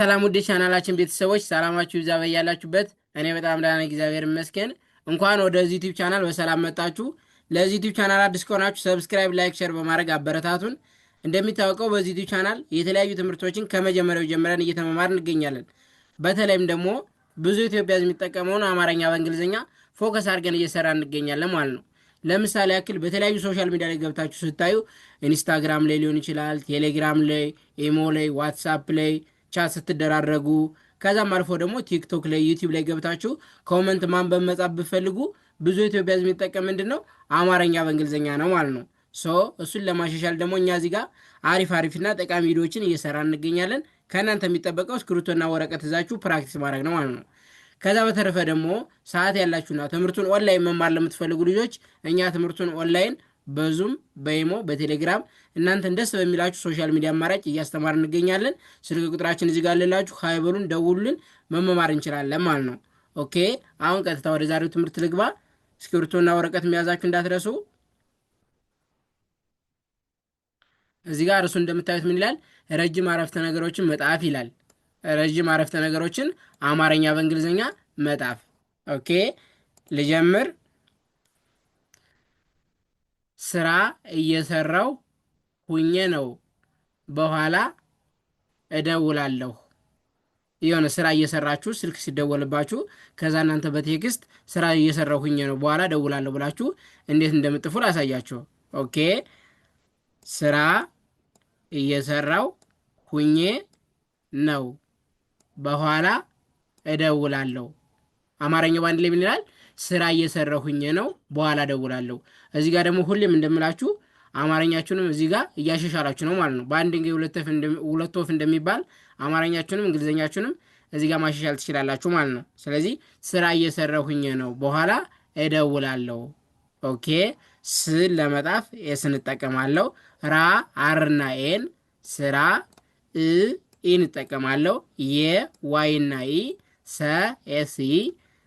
ሰላም ውድ ቻናላችን ቤተሰቦች ሰላማችሁ ይብዛ በያላችሁበት። እኔ በጣም ደህና ነኝ፣ እግዚአብሔር ይመስገን። እንኳን ወደዚህ ዩቲዩብ ቻናል በሰላም መጣችሁ። ለዚህ ዩቲዩብ ቻናል አዲስ ከሆናችሁ subscribe፣ like፣ share በማድረግ አበረታቱን። እንደሚታወቀው በዚህ ዩቲዩብ ቻናል የተለያዩ ትምህርቶችን ከመጀመሪያው ጀምረን እየተመማርን እንገኛለን። በተለይም ደግሞ ብዙ ኢትዮጵያ የሚጠቀመውን አማርኛ በእንግሊዝኛ focus አድርገን እየሰራ እንገኛለን ማለት ነው። ለምሳሌ ያክል በተለያዩ social media ላይ ገብታችሁ ስታዩ ኢንስታግራም ላይ ሊሆን ይችላል፣ ቴሌግራም ላይ፣ ኢሞ ላይ፣ ዋትሳፕ ላይ chat ስትደራረጉ ከዛም አልፎ ደግሞ ቲክቶክ ላይ ዩቲዩብ ላይ ገብታችሁ comment ማንበብ መጻፍ ብትፈልጉ ብዙ ኢትዮጵያ ሕዝብ የሚጠቀም ምንድን ነው አማርኛ በእንግሊዝኛ ነው ማለት ነው። So እሱን ለማሻሻል ደግሞ እኛ እዚህ ጋር አሪፍ አሪፍና ጠቃሚ ቪዲዮዎችን እየሰራ እንገኛለን። ከእናንተ የሚጠበቀው እስክሪብቶና ወረቀት ይዛችሁ practice ማድረግ ነው ማለት ነው። ከዛ በተረፈ ደግሞ ሰዓት ያላችሁና ትምህርቱን ኦንላይን መማር ለምትፈልጉ ልጆች እኛ ትምህርቱን ኦንላይን በዙም በኢሞ በቴሌግራም እናንተን ደስ በሚላችሁ social media አማራጭ እያስተማር እንገኛለን። ስልክ ቁጥራችን እዚህ ጋር አለላችሁ። Hi በሉን፣ ደውሉልን፣ መመማር እንችላለን ማለት ነው። Okay አሁን ቀጥታ ወደ ዛሬው ትምህርት ልግባ። እስክሪብቶና ወረቀት መያዛችሁ እንዳትረሱ። እዚህ ጋር እርሱ እንደምታዩት ምን ይላል? ረጅም አረፍተ ነገሮችን መጣፍ ይላል። ረጅም አረፍተ ነገሮችን አማርኛ በእንግሊዝኛ መጣፍ። Okay ልጀምር። ስራ እየሰራው ሁኜ ነው፣ በኋላ እደውላለሁ። የሆነ ስራ እየሰራችሁ ስልክ ሲደወልባችሁ ከዛ እናንተ በ text ስራ እየሰራሁ ሁኜ ነው በኋላ እደውላለሁ ብላችሁ እንዴት እንደምጥፉ ላሳያችሁ። Okay ስራ እየሰራው ሁኜ ነው፣ በኋላ እደውላለሁ። አማርኛው በአንድ ላይ ምን ይላል? ስራ እየሰራሁ ሁኜ ነው፣ በኋላ እደውላለሁ። እዚህ ጋር ደግሞ ሁሌም እንደምላችሁ አማርኛችሁንም እዚህ ጋር እያሻሻላችሁ ነው ማለት ነው። በአንድ ድንጋይ ሁለት ወፍ እንደሚባል አማርኛችሁንም እንግሊዝኛችሁንም እዚህ ጋር ማሻሻል ትችላላችሁ ማለት ነው። ስለዚህ ስራ እየሰራሁ ሁኜ ነው፣ በኋላ እደውላለሁ። Okay ስን ለመጣፍ S እንጠቀማለሁ። ራ R ና A ን ስራ፣ እ E እንጠቀማለሁ። የ Y ና E ሰ S E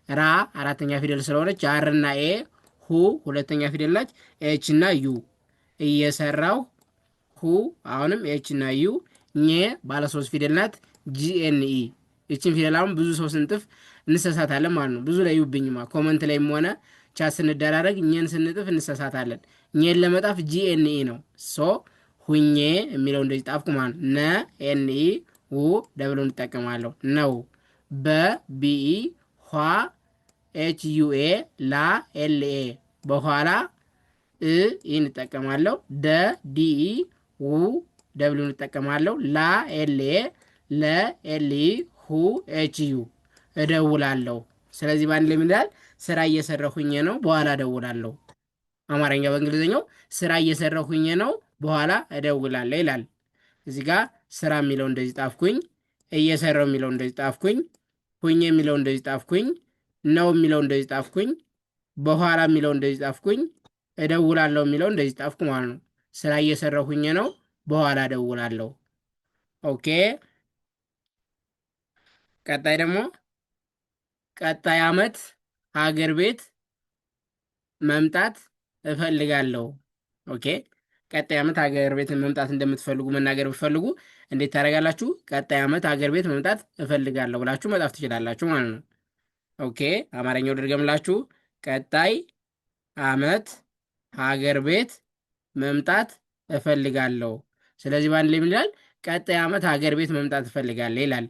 ራ አራተኛ ፊደል ስለሆነች R ና A ሁ ሁለተኛ ፊደል ናች። H እና U እየሰራው ሁ አሁንም H እና U ኘ ባለ ሶስት ፊደል ናት። G N E ይችን ፊደል አሁን ብዙ ሰው ስንጥፍ እንሰሳታለን ማለት ነው። ብዙ ላይ ይውብኝማ comment ላይም ሆነ chat ስንደራረግ ኘን ስንጥፍ እንሰሳታለን። ኘን ለመጣፍ G N E ነው። So ሁኜ የሚለው እንደዚህ ጣፍኩ ማለት ነው። ነ N E ው W እንጠቀማለሁ ነው። በ B E ኋ H U A ላ L A በኋላ እ E እንጠቀማለሁ። ደ D E ው W እንጠቀማለሁ። ላ L A ለ L E ሁ H U እደውላለሁ። ስለዚህ በአንድ ላይ ምን ይላል? ስራ እየሰራሁኝ ነው፣ በኋላ እደውላለሁ። አማርኛ በእንግሊዝኛው ስራ እየሰራሁኝ ነው፣ በኋላ እደውላለሁ ይላል። እዚህ ጋር ስራ የሚለው እንደዚህ ጣፍኩኝ፣ እየሰራው የሚለው እንደዚህ ጣፍኩኝ፣ ሁኝ የሚለው እንደዚህ ጣፍኩኝ፣ ነው የሚለው እንደዚህ ጣፍኩኝ፣ በኋላ የሚለው እንደዚህ ጣፍኩኝ፣ እደውላለሁ የሚለው እንደዚህ ጣፍኩ ማለት ነው። ስራ እየሰራሁኝ ነው፣ በኋላ እደውላለሁ። Okay። ቀጣይ ደግሞ ቀጣይ ዓመት ሀገር ቤት መምጣት እፈልጋለሁ። Okay ቀጣይ ዓመት ሀገር ቤት መምጣት እንደምትፈልጉ መናገር ብትፈልጉ እንዴት ታደርጋላችሁ? ቀጣይ ዓመት ሀገር ቤት መምጣት እፈልጋለሁ ብላችሁ መጻፍ ትችላላችሁ ማለት ነው። Okay አማርኛው ድርገምላችሁ። ቀጣይ ዓመት ሀገር ቤት መምጣት እፈልጋለሁ። ስለዚህ በአንድ ላይ ምን ይላል? ቀጣይ ዓመት ሀገር ቤት መምጣት እፈልጋለሁ ይላል።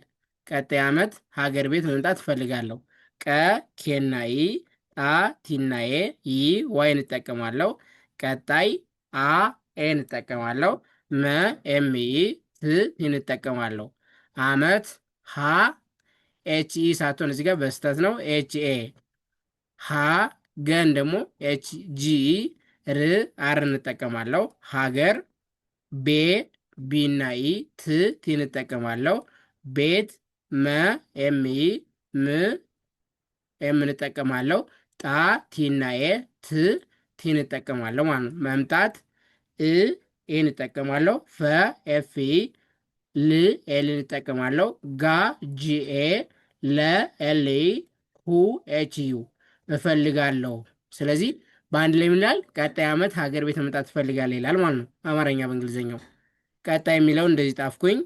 ቀጣይ ዓመት ሀገር ቤት መምጣት እፈልጋለሁ። ቀ K ና E ጣ T ና A ይ Y እንጠቀማለሁ። ቀጣይ አ A እንጠቀማለሁ። መ M E ት T እንጠቀማለሁ። አመት ሀ H E ሳትሆን እዚህ ጋር በስተት ነው H A ሀ ገን ደግሞ H G ር R እንጠቀማለሁ። ሀገር ቤ B ና E ት T እንጠቀማለሁ። ቤት መ M E ም M እንጠቀማለሁ። ጣ T ና A ት T እንጠቀማለሁ ማለት ነው። መምጣት እ E እንጠቀማለሁ። ፈ F E ል L እንጠቀማለሁ። ጋ G A ለ L E ሁ H U እፈልጋለሁ። ስለዚህ በአንድ ላይ ምን ይላል? ቀጣይ ዓመት ሀገር ቤት መምጣት እፈልጋለሁ ይላል ማለት ነው። አማርኛ በእንግሊዝኛው ቀጣይ የሚለው እንደዚህ ጣፍኩኝ።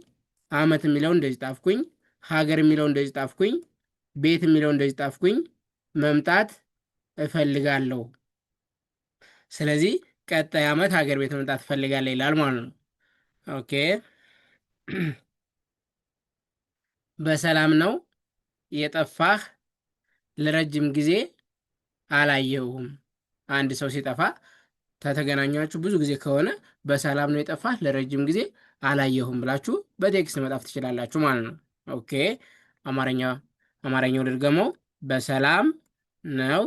ዓመት የሚለው እንደዚህ ጣፍኩኝ። ሀገር የሚለው እንደዚህ ጣፍኩኝ። ቤት የሚለው እንደዚህ ጣፍኩኝ። መምጣት እፈልጋለሁ። ስለዚህ ቀጣይ ዓመት ሀገር ቤት መምጣት እፈልጋለሁ ይላል ማለት ነው። Okay፣ በሰላም ነው የጠፋህ? ለረጅም ጊዜ አላየሁም። አንድ ሰው ሲጠፋ ከተገናኛችሁ ብዙ ጊዜ ከሆነ በሰላም ነው የጠፋህ ለረጅም ጊዜ አላየሁም ብላችሁ በ text መጻፍ ትችላላችሁ ማለት ነው። Okay፣ አማርኛ አማርኛው ልድገመው። በሰላም ነው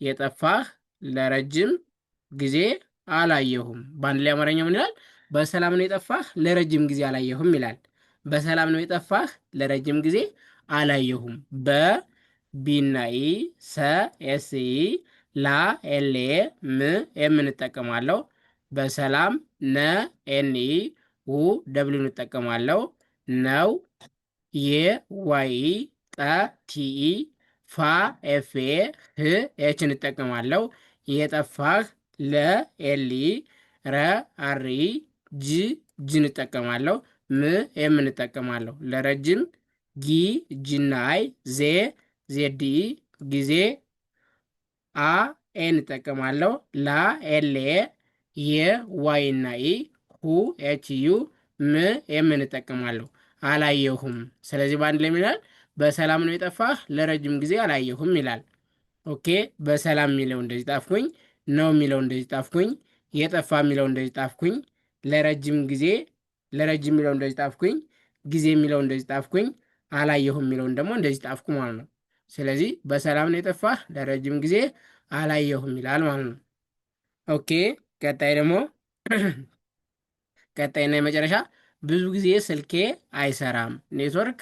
የጠፋህ ለረጅም ጊዜ አላየሁም። በአንድ ላይ አማርኛው ምን ይላል? በሰላም ነው የጠፋህ ለረጅም ጊዜ አላየሁም ይላል። በሰላም ነው የጠፋህ ለረጅም ጊዜ አላየሁም። በ B ና E፣ ሰ S E፣ ላ L A፣ ም M እንጠቀማለሁ። በሰላም ነ N E፣ ው W እንጠቀማለሁ። ነው የ Y E፣ ጠ T E፣ ፋ F A፣ ህ H እንጠቀማለሁ። የጠፋህ ለ L E፣ ረ R E፣ ጅ G እንጠቀማለሁ። ም M እንጠቀማለሁ። ለረጅም ጊ G ና I፣ ዜ Z E፣ ጊዜ አ A እንጠቀማለሁ። ላ L A፣ የ Y እና E፣ ሁ H U፣ ም M እንጠቀማለሁ። አላየሁም። ስለዚህ በአንድ ላይ ይላል በሰላም ነው የጠፋህ ለረጅም ጊዜ አላየሁም ይላል። Okay፣ በሰላም የሚለው እንደዚህ ጣፍኩኝ፣ ነው የሚለው እንደዚህ ጣፍኩኝ፣ የጠፋ የሚለው እንደዚህ ጣፍኩኝ፣ ለረጅም ጊዜ ለረጅም የሚለው እንደዚህ ጣፍኩኝ፣ ጊዜ የሚለው እንደዚህ ጣፍኩኝ፣ አላየሁም የሚለውን ደግሞ እንደዚህ ጣፍኩ ማለት ነው። ስለዚህ በሰላም ነው የጠፋህ ለረጅም ጊዜ አላየሁም ይላል ማለት ነው። Okay፣ ቀጣይ ደግሞ ቀጣይና የመጨረሻ ብዙ ጊዜ ስልኬ አይሰራም፣ ኔትወርክ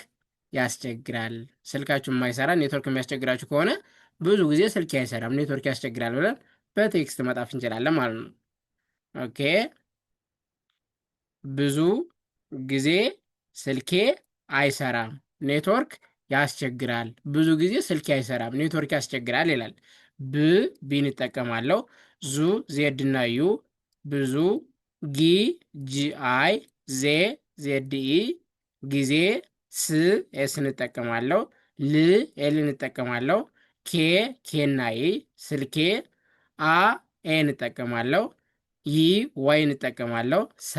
ያስቸግራል። ስልካችሁ የማይሰራ ኔትወርክ የሚያስቸግራችሁ ከሆነ ብዙ ጊዜ ስልኬ አይሰራም፣ ኔትወርክ ያስቸግራል ብለን በ text መጻፍ እንችላለን ማለት ነው። Okay፣ ብዙ ጊዜ ስልኬ አይሰራም፣ ኔትወርክ ያስቸግራል። ብዙ ጊዜ ስልኬ አይሰራም፣ ኔትወርክ ያስቸግራል ይላል። ብ B ን እጠቀማለሁ። ዙ Z እና U፣ ብዙ፣ ጊ G I፣ ዜ Z E፣ ጊዜ፣ ስ S እንጠቀማለሁ። ል L እንጠቀማለሁ። ኬ K እና E፣ ስልኬ፣ አ A እንጠቀማለሁ። ይ Y እንጠቀማለሁ። ሰ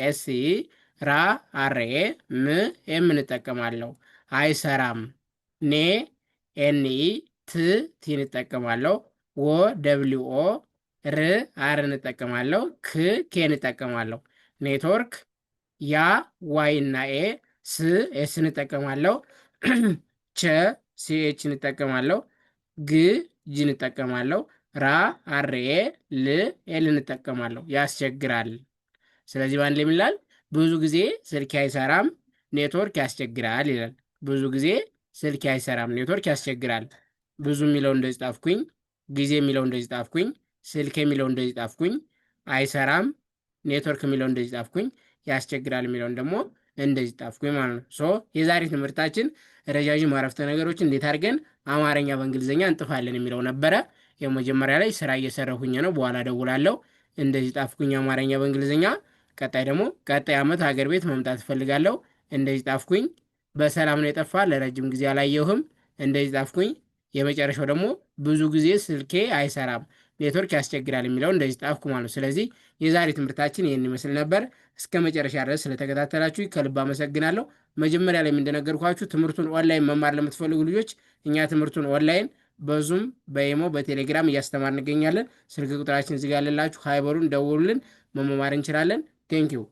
S E፣ ራ R A፣ ም M እንጠቀማለሁ። አይሰራም፣ ኔ N E፣ ት T እንጠቀማለሁ። ወ W O፣ ር R እንጠቀማለሁ። ክ K እንጠቀማለሁ። ኔትወርክ ያ Y እና A፣ ስ S እንጠቀማለሁ። ቸ C H እንጠቀማለሁ። ግ G እንጠቀማለሁ። ራ R A፣ ል L እንጠቀማለሁ። ያስቸግራል። ስለዚህ በአንድ ላይ ይላል ብዙ ጊዜ ስልክ አይሰራም ኔትወርክ ያስቸግራል ይላል። ብዙ ጊዜ ስልክ አይሰራም ኔትወርክ ያስቸግራል። ብዙ የሚለው እንደዚህ ጣፍኩኝ፣ ጊዜ የሚለው እንደዚህ ጣፍኩኝ፣ ስልክ የሚለው እንደዚህ ጣፍኩኝ፣ አይሰራም ኔትወርክ የሚለው እንደዚህ ጣፍኩኝ፣ ያስቸግራል የሚለውን ደግሞ እንደዚህ ጣፍኩኝ ማለት ነው። So የዛሬ ትምህርታችን ረዣዥም አረፍተ ነገሮችን እንዴት አድርገን አማርኛ በእንግሊዝኛ እንጥፋለን የሚለው ነበረ። የመጀመሪያ ላይ ስራ እየሰራሁኝ ነው፣ በኋላ ደውላለሁ። እንደዚህ ጣፍኩኝ አማርኛ በእንግሊዝኛ። ቀጣይ ደግሞ ቀጣይ ዓመት ሀገር ቤት መምጣት እፈልጋለሁ። እንደዚህ ጣፍኩኝ። በሰላም ነው የጠፋ ለረጅም ጊዜ አላየሁም። እንደዚህ ጣፍኩኝ። የመጨረሻው ደግሞ ብዙ ጊዜ ስልኬ አይሰራም ኔትወርክ ያስቸግራል የሚለው እንደዚህ ጣፍኩ ማለት ነው። ስለዚህ የዛሬ ትምህርታችን ይህን ይመስል ነበር። እስከ መጨረሻ ድረስ ስለተከታተላችሁ ከልብ አመሰግናለሁ። መጀመሪያ ላይ እንደነገርኳችሁ ትምህርቱን ኦንላይን መማር ለምትፈልጉ ልጆች እኛ ትምህርቱን ኦንላይን በዙም፣ በኢሞ፣ በቴሌግራም እያስተማርን እንገኛለን። ስልክ ቁጥራችን እዚህ ጋር አለላችሁ። Hi በሉን፣ ደውሉልን፣ መማማር እንችላለን። Thank you።